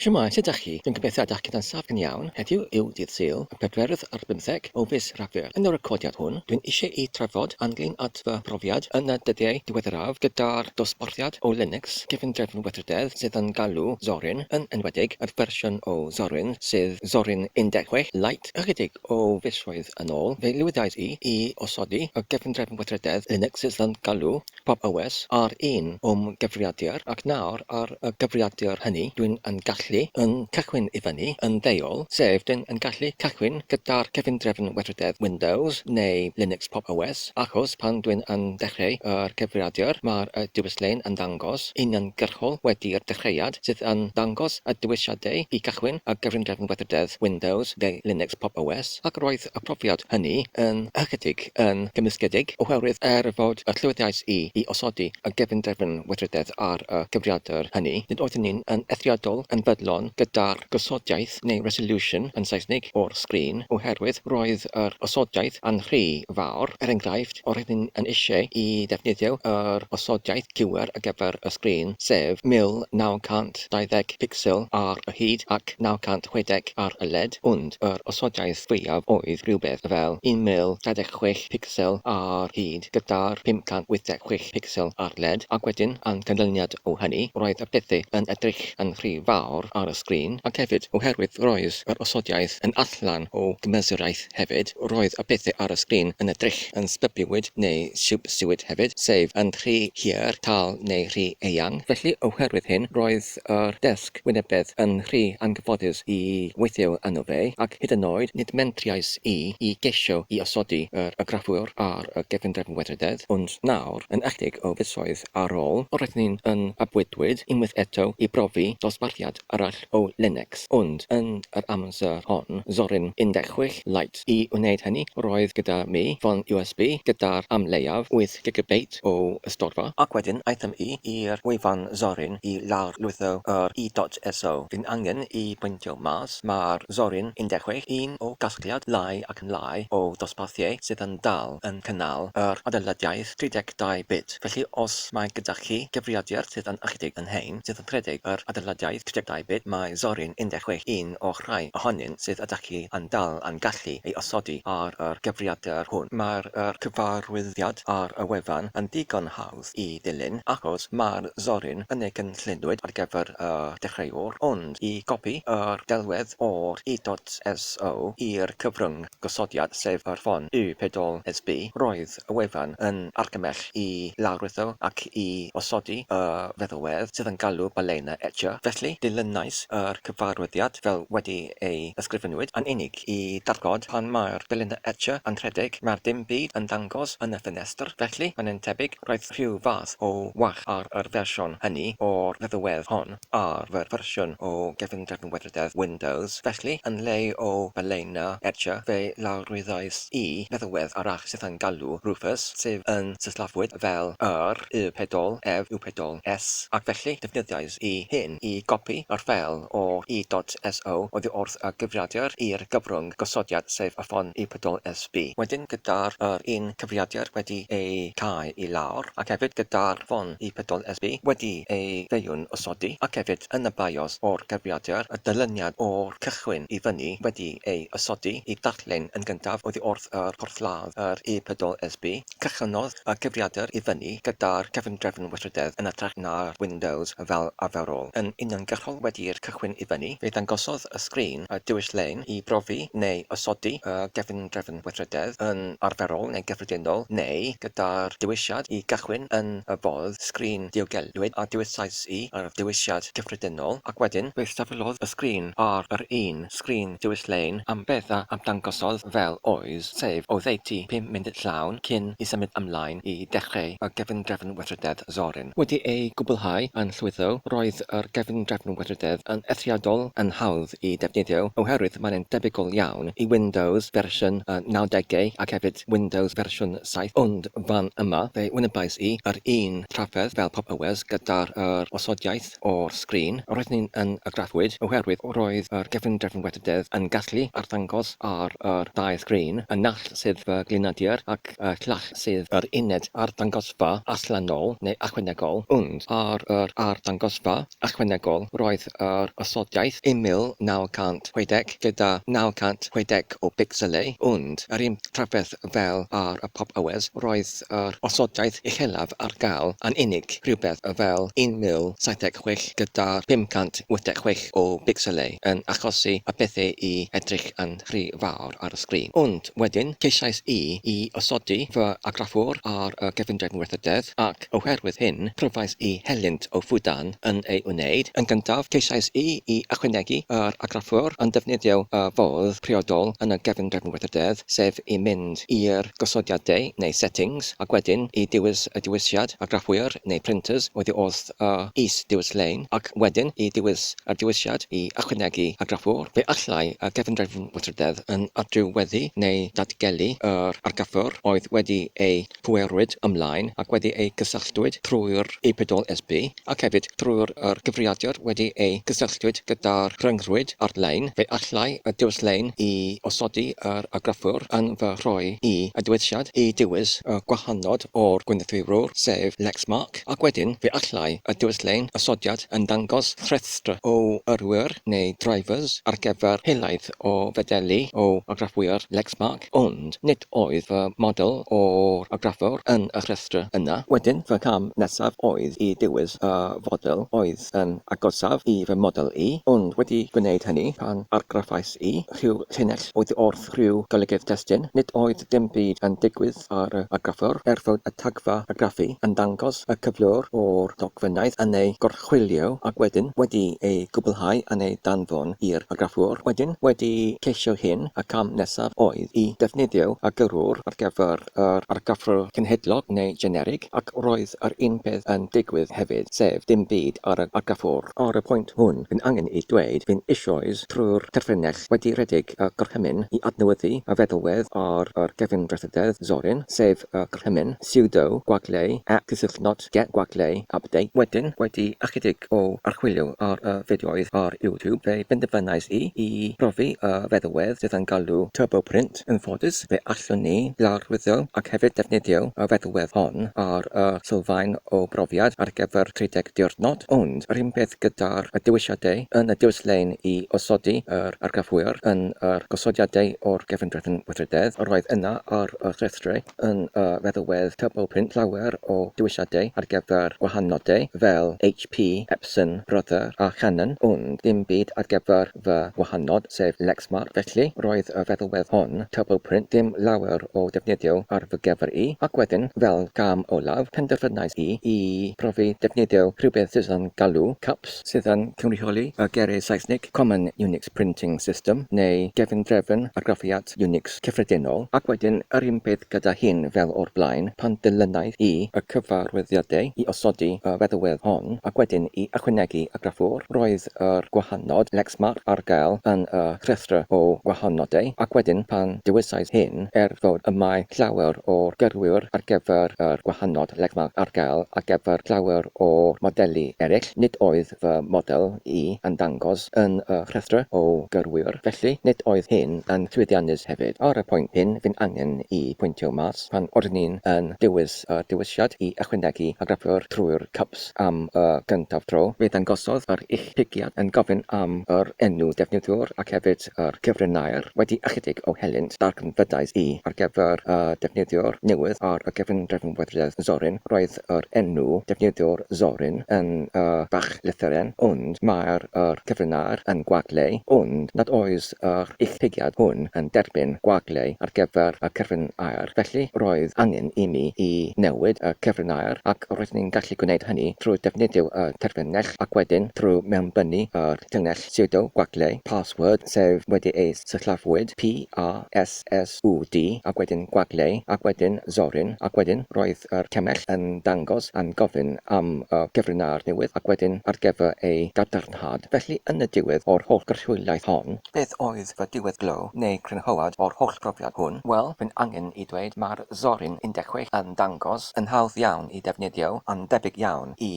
Shwmae, sut dach chi? Dwi'n gobeithio dach chi'n saff yn iawn. Heddiw yw dydd Sul, y pedwerydd ar bymtheg o fis Rhagfyr. Yn y recordiad hwn, dwi'n eisiau i trafod ynglŷn at fy mhrofiad yn y dyddiau diweddaraf gyda'r dosbarthiad o Linux cyfundrefn weithrededd sydd yn galw Zorin, yn enwedig yr fersiwn o Zorin sydd Zorin 16 Lite. Ychydig o fisoedd yn ôl, fe lwyddais i i osodi y gyfundrefn weithrededd Linux sydd yn galw Pop OS ar un o'm gyfrifiadur ac nawr ar y gyfrifiadur hynny dwi'n yn gallu yn cychwyn i fyny yn ddeuol, sef dwi'n yn gallu cychwyn gyda'r cyfundrefn weithrededd Windows neu Linux Pop OS achos pan dwi'n yn dechreu yr cyfrifiadur mae'r y dewislen yn dangos uniongyrchol wedi'r dechreuad sydd yn dangos y dewisiadau i gychwyn y gyfundrefn weithrededd Windows neu Linux Pop OS ac roedd y profiad hynny yn ychydig yn gymysgedig oherwydd er fod y llwyddiais i i osodi y gyfundrefn weithrededd ar y cyfrifiadur hynny, nid oeddwn i'n yn eithriadol yn fodlon gyda'r gosodiaeth neu resolution yn Saesneg o'r sgrin oherwydd roedd yr osodiaeth yn rhy fawr, er enghraifft, roeddwn yn eisiau i ddefnyddio yr osodiaeth cywir ar gyfer y sgrin, sef 1920 picsel ar y hyd ac 960 ar y led, ond yr osodiaeth fwyaf oedd rhywbeth fel 1026 picsel ar hyd gyda'r 586 picsel ar led, ac wedyn, yn ganlyniad o hynny, roedd y pethau yn edrych yn rhy fawr ar y sgrin, ac hefyd, oherwydd roedd yr osodiaeth yn allan o gymesuraeth hefyd, roedd y pethau ar y sgrin yn edrych yn sbybiwyd neu siwpsiwyd hefyd, sef yn rhy hir, tal neu rhy eang. Felly, oherwydd hyn, roedd yr desg wynebedd yn rhy anghyfforddus i weithio yno fe, ac hyd yn oed nid mentriais i i geisio i osodi yr argraffwr ar y gyfundrefn weithrededd, ond nawr, yn ychydig o fisoedd ar ôl, roeddwn i'n yn abwydwyd unwaith eto i brofi dosbarthiad arall o Linux, ond yn yr amser hon, Zorin 16 Lite. I wneud hynny, roedd gyda mi ffon USB gyda'r am leiaf 8 gigabyte o ystorfa. Ac wedyn aethom i i'r wefan Zorin i lawrlwytho yr e.so. Fi'n angen i bwyntio mas, mae'r Zorin 16 un o gasgliad lai ac yn lai o ddosbarthiau sydd yn dal yn cynnal yr adeiladiaeth 32 bit. Felly os mae gyda chi gyfrifiadur sydd yn ychydig yn hen sydd yn rhedeg yr adeiladiaeth 32 bit, mae Zorin 16 un o'r rhai ohonynt sydd ydych chi yn dal yn gallu ei osodi ar yr gyfrifiadur hwn. Mae'r yr cyfarwyddiad ar y wefan yn ddigon hawdd i ddilyn achos mae'r Zorin yn ei gynlluniwyd ar gyfer y dechreuwr, ond i gopi yr delwedd o'r e.so i'r cyfrwng gosodiad sef yr ffon U4SB, roedd y wefan yn argymell i lawrlwytho ac i osodi y feddalwedd sydd yn galw Balena Etcher. Felly, dilynais yr cyfarwyddiad fel wedi ei ysgrifennwyd, yn unig i dargod pan mae'r Balena Etcher yn rhedeg, mae'r dim byd yn dangos yn y ffenestr. Felly, mae'n tebyg roedd rhyw fath o wall ar yr fersiwn hynny o'r feddalwedd hon ar fy fersiwn o gyfundrefn weithrededd Windows. Felly, yn lle o Balena Etcher, fe lawrlwythais i feddalwedd arall sydd yn galw Rufus, sef yn sillafuwyd fel R, U pedol, F, U pedol, S, ac felly defnyddiais i hyn i gopi yr ffeil o e.so oddi wrth y gyfrifiadur i'r gyfrwng gosodiad sef y ffon U pedol SB. Wedyn gyda'r yr un cyfrifiadur wedi ei cau i lawr ac hefyd gyda'r ffon U pedol SB wedi ei fewn osodi ac hefyd yn y BIOS o'r cyfrifiadur y dyluniad o'r cychwyn i fyny wedi ei osodi i darllen yn gyntaf oddi wrth yr porthladd yr E4SB, cychwynnodd y cyfrifiadur i fyny gyda'r cyfundrefn weithrededd yn hytrach na'r Windows fel arferol. Yn uniongyrchol wedi'r cychwyn i fyny, fe ddangosodd y sgrin y dewis lein i brofi neu osodi y gyfundrefn weithrededd yn arferol neu gyffredinol neu gyda'r dewisiad i gychwyn yn y fodd sgrin diogelwyd a dewisais i yr dewisiad cyffredinol ac wedyn fe sefydlodd y sgrin ar yr un sgrin dewis lein am beth a ymddangosodd fel oedd, sef oddeutu pum munud llawn cyn i symud ymlaen i dechrau y gyfundrefn weithrededd Zorin. Wedi ei gwblhau yn llwyddo, roedd yr gyfundrefn weithrededd yn eithriadol yn hawdd i defnyddio oherwydd mae'n debygol iawn i Windows fersiwn y nawdegau ac hefyd Windows fersiwn 7, ond fan yma fe wynebais i yr un trafferth fel Pop OS gyda'r yr osodiaeth o'r sgrin. Roeddwn i'n yn argraffwyd oherwydd roedd yr gyfundrefn weithrededd yn gallu arddangos ar yr ddau sgrin, y naill sydd fy gliniadur ac y llall sydd yr uned arddangosfa allanol neu ychwanegol, ond ar yr arddangosfa ychwanegol roedd yr osodiaeth 1960 gyda 960 o bicselau, ond yr un trafferth fel ar y Pop OS, roedd yr osodiaeth uchelaf ar gael yn unig rhywbeth fel 1076 gyda 586 o bicselau yn achosi y pethau i edrych yn rhy fawr ar y sgrin. Ond wedyn, ceisiais i i osodi fy argraffwr ar y gefndrefn weithrededd, ac oherwydd hyn, profais i helynt o ffwdan yn ei wneud. Yn gyntaf, ceisiais i i ychwanegu yr argraffwr yn defnyddio y fodd priodol yn y gefndrefn weithrededd, sef i mynd i'r gosodiadau neu settings, ac wedyn i dewis y dewisiad argraffwyr neu printers oddi wrth y is-dewislein, ac wedyn i dewis y dewisiad i ychwanegu argraffwr. Fe allai y gefndrefn weithrededd yn adnewyddu neu datgelu yr argraffwr oedd wedi ei pwerwyd ymlaen ac wedi ei gysylltwyd trwy'r e-pedol SB ac hefyd trwy'r yr cyfrifiadur wedi ei gysylltwyd gyda'r rhyngrwyd ar-lein. Fe allai y dewislein i osodi yr argraffwr yn fy rhoi i y dewisiad i dewis y gwahanod o'r gwneuthurwr, sef Lexmark, ac wedyn fe allai y dewislein osodiad yn dangos rhestr o yrwyr neu drivers ar gyfer helaeth o fodelu o argraffwyr Lexmark, ond nid oedd fy model o'r argraffwr yn y rhestr yna. Wedyn, fy ngham nesaf oedd i dewis y fodel oedd yn agosaf i fy model i, ond wedi gwneud hynny, pan argraffais i rhyw llinell oddi wrth rhyw golygydd testun, nid oedd dim byd yn digwydd ar y argraffwr, er fod y tagfa argraffu yn dangos y cyflwr o'r dogfennaeth yn ei gorchwylio ac wedyn wedi ei gwblhau yn ei danfon i'r argraffwr. Wedyn, wedi ceisio hyn, y cam nesaf oedd i defnyddio y gyrrwr ar gyfer yr argraffwr cenhedlog neu generig, ac roedd yr un peth yn digwydd hefyd, sef dim byd ar y argraffwr. Ar y pwynt hwn, fi'n angen i dweud, fi'n eisoes trwy'r terfynell wedi rhedeg y gorchymyn i adnewyddu y feddalwedd ar yr gefnreithrededd Zorin, sef y gorchymyn sudo gwagle apt cysylltnod get gwagle update. Wedyn, wedi ychydig o archwilio ar y fideoedd ar YouTube, fe benderfynais i i brofi y feddalwedd sydd yn galw TurboPrint. Yn ffodus, fe allwn ni lawrlwytho ac hefyd defnyddio y feddalwedd hon ar y sylfaen o brofiad ar gyfer 30 diwrnod. Ond, yr un peth gyda'r dewisiadau yn y dewislein i osodi yr argraffwyr yn yr gosodiadau o'r gefndrefn weithrededd, roedd yna ar y rhestrau yn y feddalwedd TurboPrint llawer o dewisiadau ar gyfer gwahanodau fel HP, Epson, Brother a Canon, ond dim byd ar gyfer fy ngwahanod, sef Lexmark. Felly, roedd y feddalwedd hon, TurboPrint, dim lawer o defnyddio ar fy gyfer i. Ac wedyn, fel cam olaf, penderfynais i i profi defnyddio rhywbeth sydd yn galw CUPS, sydd yn cynrychioli y geiriau Saesneg Common Unix Printing System, neu Gefndrefn Argraffiad Unix Cyffredinol, ac wedyn yr un peth gyda hyn fel o'r blaen, pan dilynais i y cyfarwyddiadau i osodi y feddalwedd hon, ac wedyn i ychwanegu argraffwr, roedd yr gwahanod Lexmark ar gael yn y rhestr o wahanodau, ac wedyn pan dewisais hyn, er fod y mae llawer o'r gyrwyr ar gyfer yr gwahanod Lexmark ar gael ar gyfer llawer o'r modelu eraill, nid oedd fy model i yn dangos yn y rhestr o gyrwyr, felly nid oedd hyn yn llwyddiannus hefyd. Ar y pwynt hyn, fi'n angen i pwyntio mas pan oeddwn i'n yn dewis y dewisiad i ychwanegu argraffwr trwy'r CUPS am y gyntaf tro, fe ddangosodd yr uchpigiad yn gofyn am yr enw defnyddiwr ac hefyd yr cyfrinair. Wedi ychydig o helynt, darganfyddais i ar gyfer y defnyddiwr newydd ar y gefndrefn weithrededd Zorin, roedd yr enw defnyddiwr Zorin yn y bach lythyren, ond mae'r yr cyfrinair yn gwagle, ond nad oes yr uchpigiad hwn yn derbyn gwagle ar gyfer y cyfrinair, felly roedd angen i mi i newid y cyfrinair, ac roeddwn i'n gallu gwneud hynny trwy defnyddio y terfynell ac wedyn trwy mewnbynnu yr llinell sudo gwagle password, sef wedi ei sillafuwyd P-A-S-S-U-D ac wedyn gwagle ac wedyn Zorin, ac wedyn roedd yr cemell yn dangos a'n gofyn am y cyfrinair newydd ac wedyn ar gyfer ei gadarnhad. Felly yn y diwedd o'r holl grybwylliaeth hon, beth oedd fy diweddglo neu crynhoad o'r holl brofiad hwn? Wel, fi'n angen i dweud mae'r Zorin 16 yn dangos yn hawdd iawn i defnyddio, yn debyg iawn i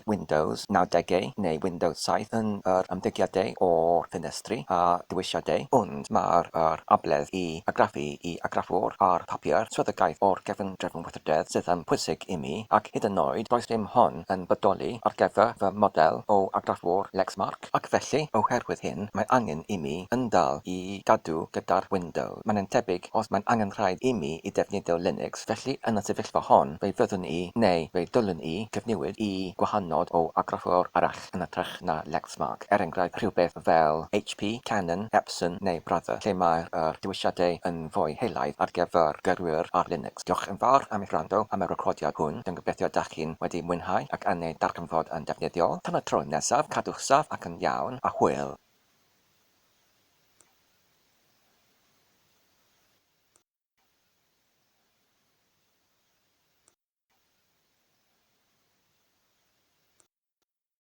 Windows 90 neu Windows 7 yn yr ymddygiadau o'r ffenestri a dewisiadau, ond mae'r yr abledd i argraffu i argraffwr ar papur swyddogaeth o'r gefndrefn weithrededd sydd yn pwysig i mi, ac hyd yn oed does dim hon yn bodoli ar gyfer fy model o argraffu. argraffwr Lexmark, ac felly, oherwydd hyn, mae angen i mi yn dal i gadw gyda'r Windows. Mae'n tebyg os mae'n angenrhaid i mi i defnyddio Linux, felly yn y sefyllfa hon, fe fyddwn i, neu fe ddylwn i, cyfnewid i gwahanol o argraffwr arall yn hytrach na Lexmark, er enghraifft rhywbeth fel HP, Canon, Epson neu Brother, lle mae'r dewisiadau yn fwy helaeth ar gyfer gyrwyr ar Linux. Diolch yn fawr am eich gwrando am y recordiad hwn, dwi'n gobeithio dach chi'n wedi mwynhau ac yn ei darganfod yn defnyddiol. Tan y tro nesaf, cadwch saff ac yn iawn, a hwyl!